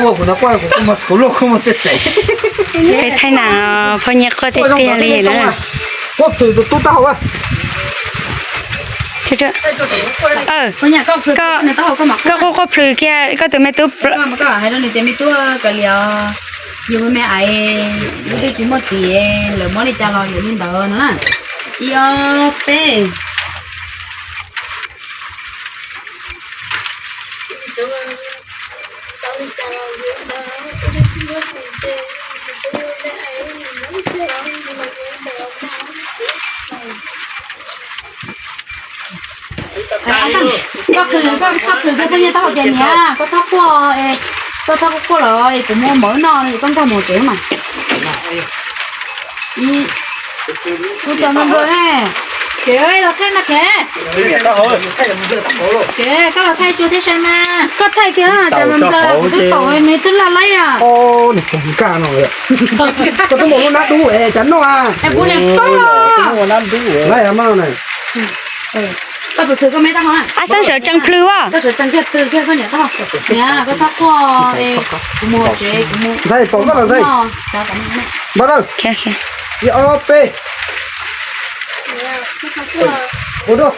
Kuv ntawd quaj kuv kuj mus txhuv luaj kuj mus txev txev. Peb thaij nas phauj nyiaj quaj tiag tiag li na. Quaj plhws tus tub taub hau. Koj quaj quaj plhws kiag koj tus me tub. Hais rau nws tias me tub kav liam, yus me me aiv, yus twb tsis muaj txiv, lawv muab li cas los yuav li ntawd no na. Ib ob peb. Koj plhws, koj plhws koj poj niam taub hau tias niam, koj txhob quaj, koj txhob quaj los kuv mus mov noj, koj nkag mus tsev mas. Kuv cov npluas npluas ne. Kev los thaij mas kev. Kev koj los thaij tsuag thiab sai mas. Koj thaij kiag cov npluas npluas kuv twb kaum me twb laj laib os. Koj twb mus lub nab dub es cas noj a. Es kuv niam pog. Laib mas na. Koj plhws plhws koj me taub hau na. Ab xeeb sawv tsees plhws as. Koj sawv tsees kiag plhws kiag koj niam taub hau. Niam, koj txhob quaj, kuv mus tsev kuv mus. Ntxhais, pom koj los ntxhais. Npawg, ib ob peb. Ua dua.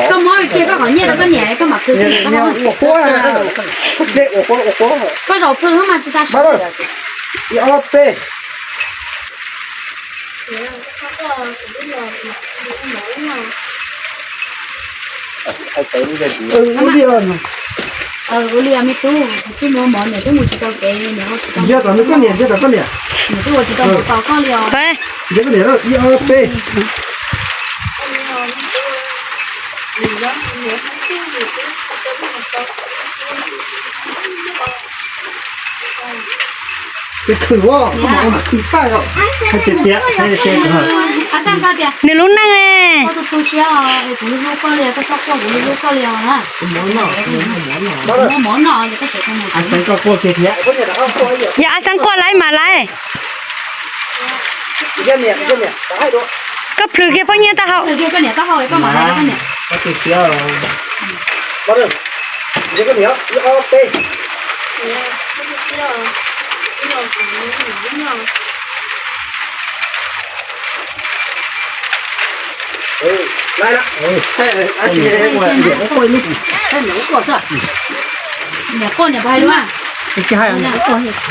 Koj muab kiag koj qhov nyiaj rau koj niam, koj mam plhws koj niam taub hau. Koj zaum plhws mas tsis tas. Ib ob peb. Ua li me tub, tsis muaj mov niam twb mus tsis tau kev, niam ua tsis tau. Nrhiav tom nws koj niam, nrhiav tom koj niam. Niam twb ua tsis tau mov tos koj li os. Nrhiav koj niam, ib ob peb. Nws lub neej. Yog ab xeeb quaj laib mas laib. Koj plhws kiag poj niam taub hau.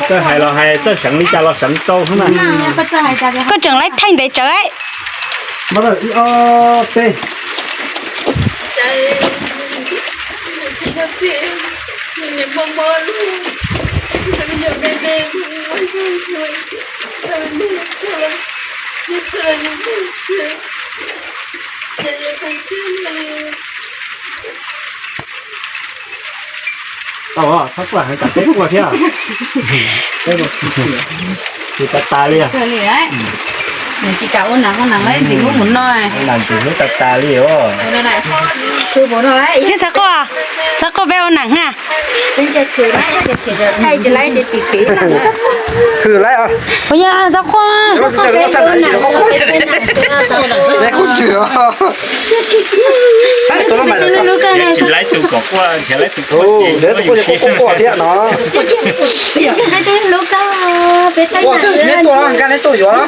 Txawj hais los hais, txawj seev li cas los seev rau xwb na. Koj tseem laib thaij ntev tsawv. Tau, txhob quaj heev, tsam peb quaj thiab. Tsis tas tas li. Nws tsis kam ua nas ua nas lawm, ntxim hlub mus no. Ua nas ntxim hlub tas tas li os. Txhob quaj, txhob quaj, peb ua nas na. Khwv lawm. Ua yog txhob quaj. Hlub koj, hlub koj thiab no. Neb tuaj, nkag neb tuaj yuav.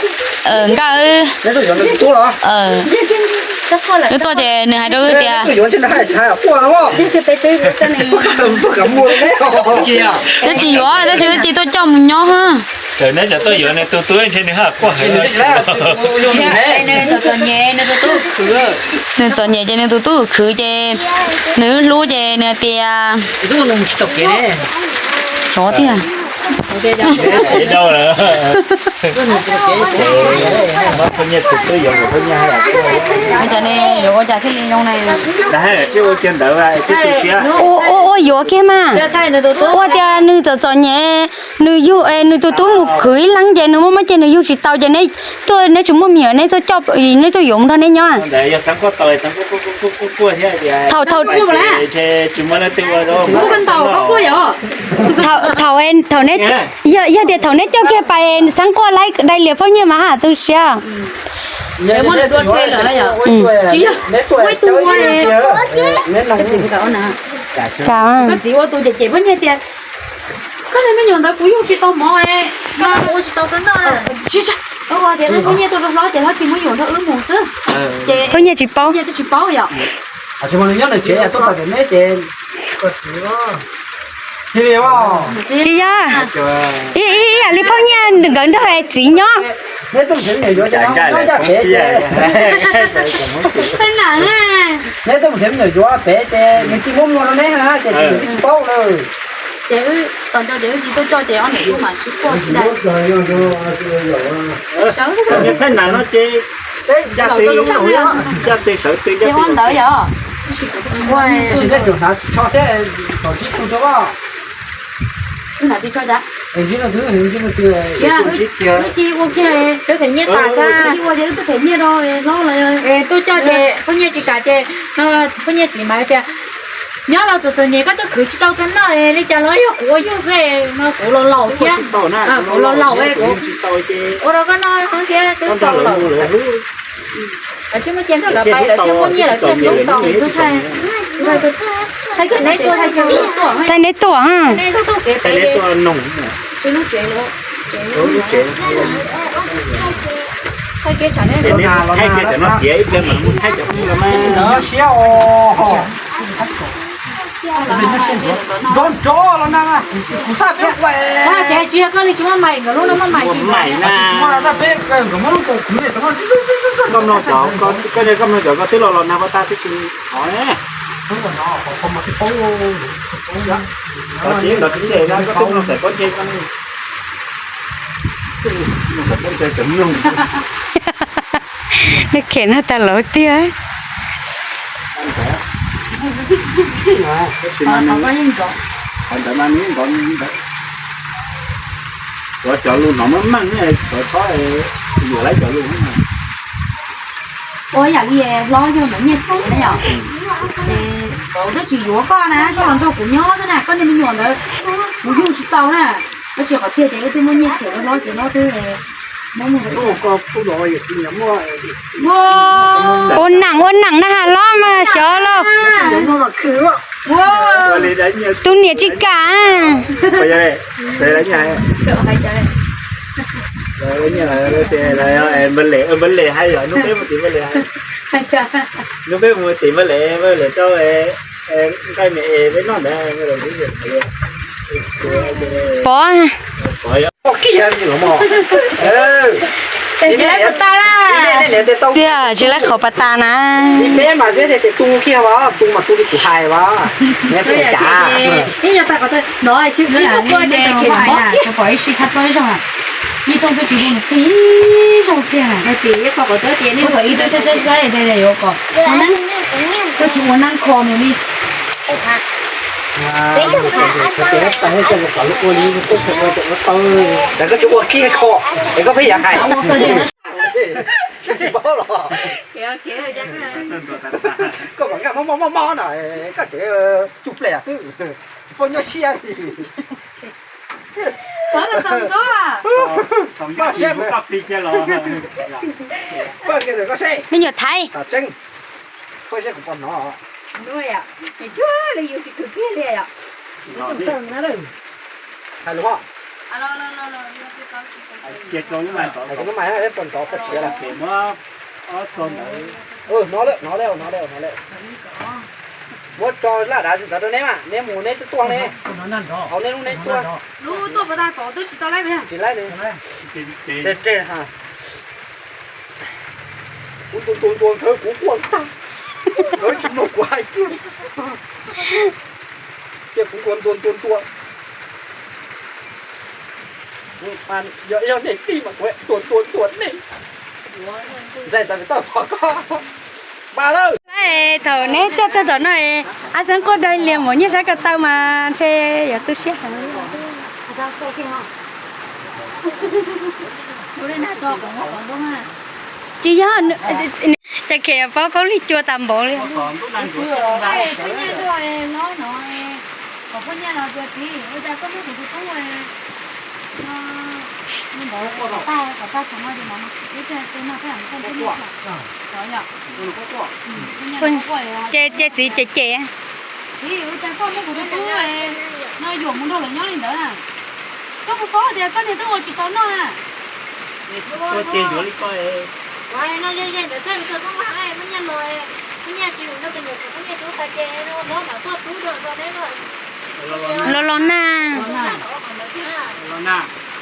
Nkawd, neb tuaj yuav nws tus tub los? Wb tuaj ces nws hais rau wb tias, wb tsis yuav tab sis wb cia tuaj coj mus nyob. Neb cov tuaj yuav nws tus tub ntshe nws haj quaj heev. Nws txom nyem ces nws tus tub khwv ces nws hlub ces nws tias, xyov tiag. Ua cas thiaj li zoo ne? Ua, ua yuav kiag mas. Ua tias nws txom txom nyem, nws yug, nws tus tub mus khwv ib leeg ces nws muaj mob ces nws yug tsis tau ces neb tuaj, neb tsis muaj me nyuam neb tuaj coj, neb tuaj yuav mus nrog neb nyob. Thaum, thaum, thaum, thaum neb, yog, yog tias thaum neb coj kiag pais xeeb quaj laib dai lias phooj nyiaj mas ha tu siab. Koj txiv ua tus ces ces phooj nyiaj tias Koj niag me nyuam ntawd kuv yug tsis tau mov, koj ua tsis tau rau noj. Ua tias wb phooj nyiaj tuaj rau hlob ces hlob cia muab yuam nrog wb mus xwb. Ces phooj nyiaj tsis paub, phooj nyiaj twb tsis paub yom. Tsis nyob nws tsev tuaj pais pem neb ces tsis yog ib yam li phooj nyiaj nkawd nrog txiv nyob. Neb tuaj mus nrhiav me nyuam yuav pem ces nws tsis muab muag rau neb na ces nws tsis paub na. Ces wb tom ntej ces wb cia tuaj coj ces ob niam tub mam sib quaj sib dai. Thaij nam no ces ya tes sawv tes, ua ntawd yom. Wb ci ua kiag cov them nyiaj tas xwb, wb ci ua ces wb twb them nyiaj rau hlob los, tuaj coj ces phooj nyiaj tsis kam ces phooj nyiaj txiv mas tias nyob los txom txom nyem koj twb khwv tsis tau rau noj li cas los yog kuv ua yug xwb no, kuv los laus thiab, kuv los laus kuv ua rau koj noj thiab twb txaus lawm. Tsis muaj cia nrog lawv pais lawv thiaj muaj nyiaj lawv thiaj hlub xwb thaij. Thaij neb tuaj, thaij neb tuaj, thaij neb tuaj kev pem, tsis lub tsev lub tsev. Thaij kev tsam neb los, thaij kev tsam no tiav ib pliag mas mus thaij cov phooj los mas. Nrov nrov los na, kuv xav peb ua. Ces tsis yog koj li tsis muaj mais, nkawd lub no muaj mais tsis muaj na. Koj mloog cov, koj mloog cov koj twb los los nag paj tag twb tsis hov ne. Koj twb mloog xaim pob ntseg koj ne. Neb khem no tas lawm tiag. Ua cov lus no muaj meej, txhob yuam lawv cov lus. Ua yam li hlob yog mus nyiaj txiv na yom, es kuv twb tsis yuav koj na, koj los nrog kuv nyob xwb na, koj niag me nyuam ntawd kuv yug tsis tau na. Tab sis qhov tiag ces wb twb muab nyiaj them rau hlob ces hlob twb ua nam ua nam na has hlob mas xyov lauj. Tus niam tsis kam. Npawg Lem, npawg Lem hais yog hnub peb mus tim npawg Lem, hnub peb mus tim npawg Lem, npawg Lem rau nqaij me es peb noj ntawd. Pov, tsis laib pas tas na. Peb mas peb tias tu kiag as, tu mas tu li kuv hais as. Ib nyuag pais qhov twg no tsis muaj kua ces khem mov kiag. Ib tug twb tsis hu nws qhib ib zaug kiag na. Ib tug saib saib saib yuav kom, twb tsis ua neeb kho nws li. Koj tsis ua kiag kho es koj pheej yuav hais. Koj tsis paub los? Koj mas nkaj mob mob mob mob no, koj tseem cug ples xwb, tsis paub nyuaj siab li. Me nyuam Thaib. Koj siab kuv pom hnov. Hais lus, hais lub mas nrov nrov pog tshiav lawm. Hnov lawm, hnov lawm, hnov lawm, hnov lawm. Muab tso laj dav ntawd rau neb mas neb mus neb twb tuaj ne. Hauv neb lub neb tuaj. Tsis laib li. Kuv ntuas ntuas ntuas nthawv kuv quaj tag, nkawd tsis mloog kuv hais kiag. Cia kuv ntuas ntuas ntuas ntuas. Yog, yog nej tij mas kuv ntuas ntuas ntuas nej. Ntxhais, ntxhais, tau pom koj. Npaj lawm. Thaum neb tuaj txog tom no, ab xeeb quaj dawb lias mus nyiag sab ko taw mas ntshe yuav tu siab heev. Tsis yog, cas khem paub koob lig cua tas npaum li. Ces, ces txiv ces ces. No yuam mus nrog lawv nyob li ntawd na. Koj puas paub tias koj niag twb ua tsis tau noj na? Ua tiag yuav li koj. Ua no yog yog ntawd xwb, muab nyiaj los, muab nyiaj tsis no, tus nyuam qhuav muab nyiaj rub tas ces los mam tuaj rub dua rau neb. Los los na. Los na.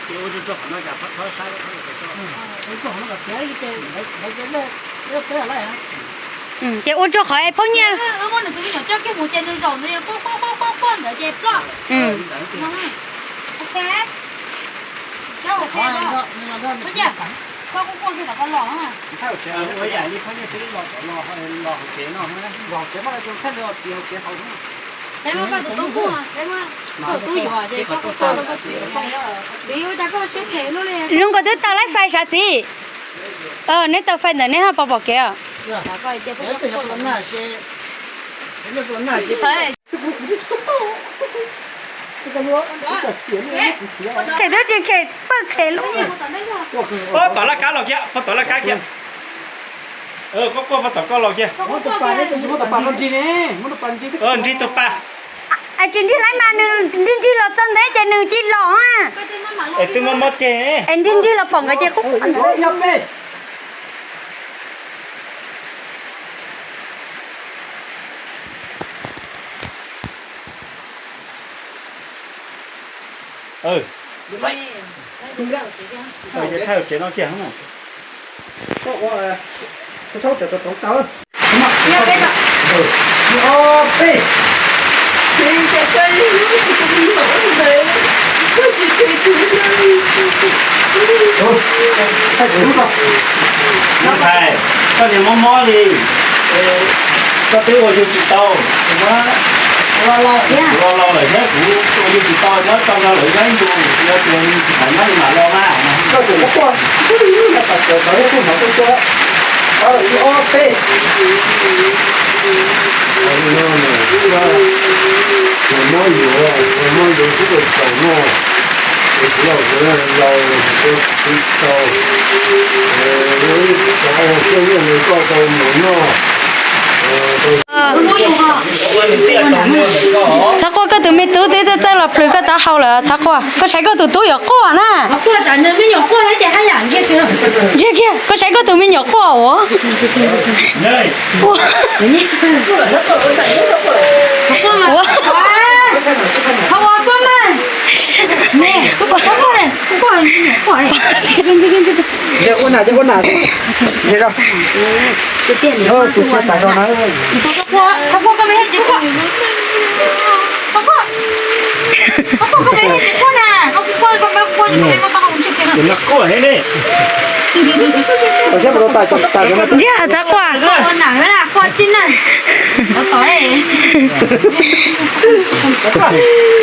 Ces ua rau qhov no cas, ces ua rau qhov es phaub nyiaj. Wb muab nws tus me nyuam coj kiag mus ces nws zaum ntawd quaj quaj quaj quaj ntawd ces ploj. Koj kuj quaj kiag tom koj los. Peb muab koj tus tub kuj, peb muab koj tus tub yuav ces koj kuj quaj rau koj txiv. Txiv, ua cas koj siab phem luaj li? Zoo nkaus twb tau laib fais sav txiv. Neb tau fais ntawm neb ho pom pom kev os. Khem twb tsis khem, pawg khem lub. Pog tom laj kab los kiag, pog tom laj kab kiag. Koj quaj pog tom koj los kiag. Nrig tus pas. Tsis nrig laib mas nws nrig nrig los txog ntev ces nws cia li los. Es twb mob mob ceg. Es nrig nrig los pom nkawd ces qub. Thawj tsev no kiag. Ntxhais, koj niag mob mob li, koj twb ua yug tsis tau, los laus lawm thiab kuv ua yug tsis tau, nyob tau no lawm nyob ib ntus, yog tias tsis tham nyob li mam los mas. Koj tseem muab quaj, tas cawv tau ib tug hmov tuaj tuaj, ob peb. Mob yuav, mob yuav xwb tau noj, es kuv los kuv laus kuv tsis tau, cov ua siab nyiaj nws koj tau mus noj. Txhob quaj, koj tus me tub twb txawj txawj los plhws koj taub hau lawm. Txhob quaj, koj saib koj tus tub yuav quaj na. Ntsia kiag, koj saib koj tus me nyuam quaj uas. Ua, ua, ua, ua, ua, ua, ua, ua,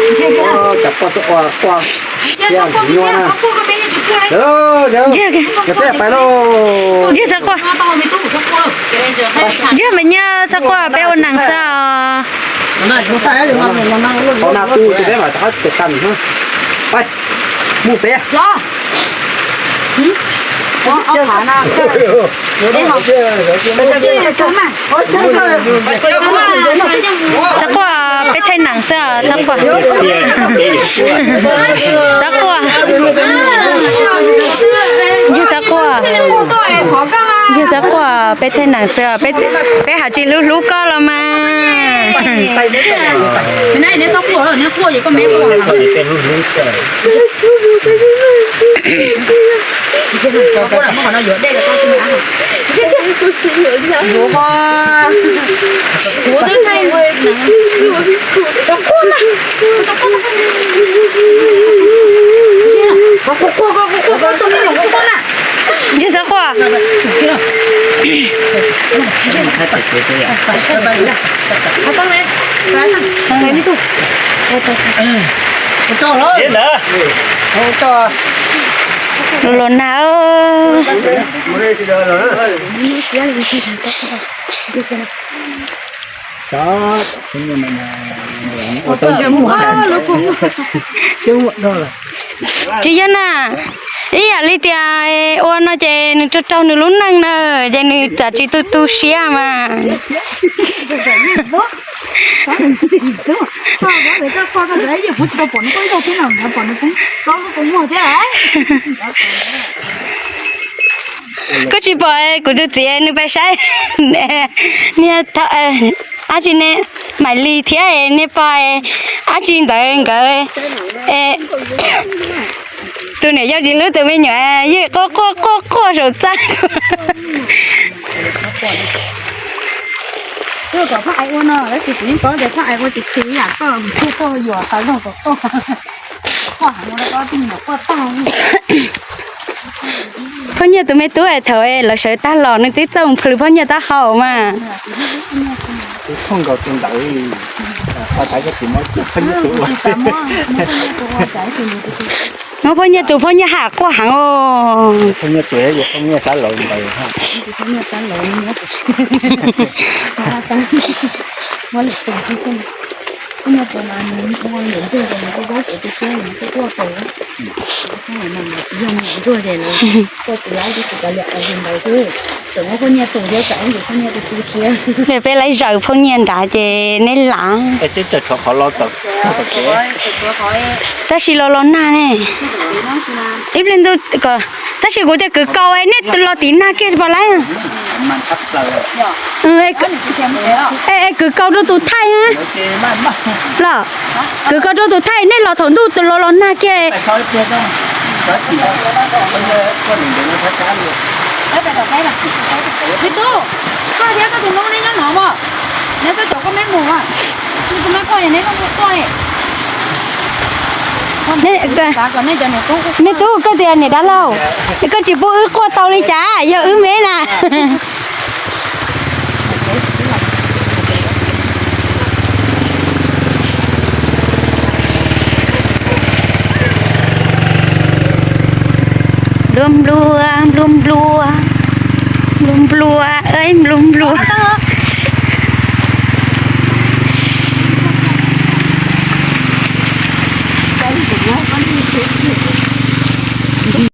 Ntsia txhob quaj. Ntsia, peb pais lauj. Ntsia txhob quaj. Ntsia me nyuam txhob quaj, peb ua neeg xwb os. Qhov na tu ces peb mam rov qab tuaj tag. Pais, mus pem. Txhob quaj, peb thaij neeg xwb os, txhob quaj. Txhob quaj. Ntsia txhob quaj. Ntsia txhob quaj, peb thaij neeg xwb os, peb, peb haj tsis hlub hlub koj los mas. Kuv twb thaij. Ntsia txhob quaj. Los nag. Tsis yog na. Ib yam li tias ua no ces nws raug raug nws lub neej na, ces nws txawm tsis tu tu siab mas. Koj tsis pom kuv tus txiv nws pais saib niag dab tsi ne, Maim Lis thiab niag pog dab tsi ntawd nkawd, tus niam yau tsis hlub tus me nyuam yeej quaj quaj quaj quaj saum txaj. Kom Phaj Ai ua no tab sis kuv yeej paub tias Phaj Ai ua tsis khwv ib yam koj, thiaj tuaj yuam tawv zog kom koj. Quaj heev ua rau koj tij nyuam quaj tag. Phooj Nyiaj tus me tub thaum lawv sawv tag los nws twb txawj plhws Phooj Nyiaj taub hau mas. Muab Phooj Nyiaj tus Phooj Nyiaj ham quaj heev os. Peb laib zaws Phooj Nyiaj nrad ces neb lav. Tab sis los los nag ne. Ib pliag ntuj, tab sis kuv tias kwv kaus nej los tim nag kiag pom lawm. Es kwv kaus rau tus thaij los, kwv kaus rau tus thaij, nej los thaum ntuj los los nag kiag. Me tub, koj thiab koj tus noob neb nyob no mas, neb txhob caum koj me mus, tus me quaj neb quaj. Me tub, koj tias niam dab laug, koj tsis pub wb quaj tau li cas, yog wb me na. Nplua nplua nplua nplua nplua, nplua nplua.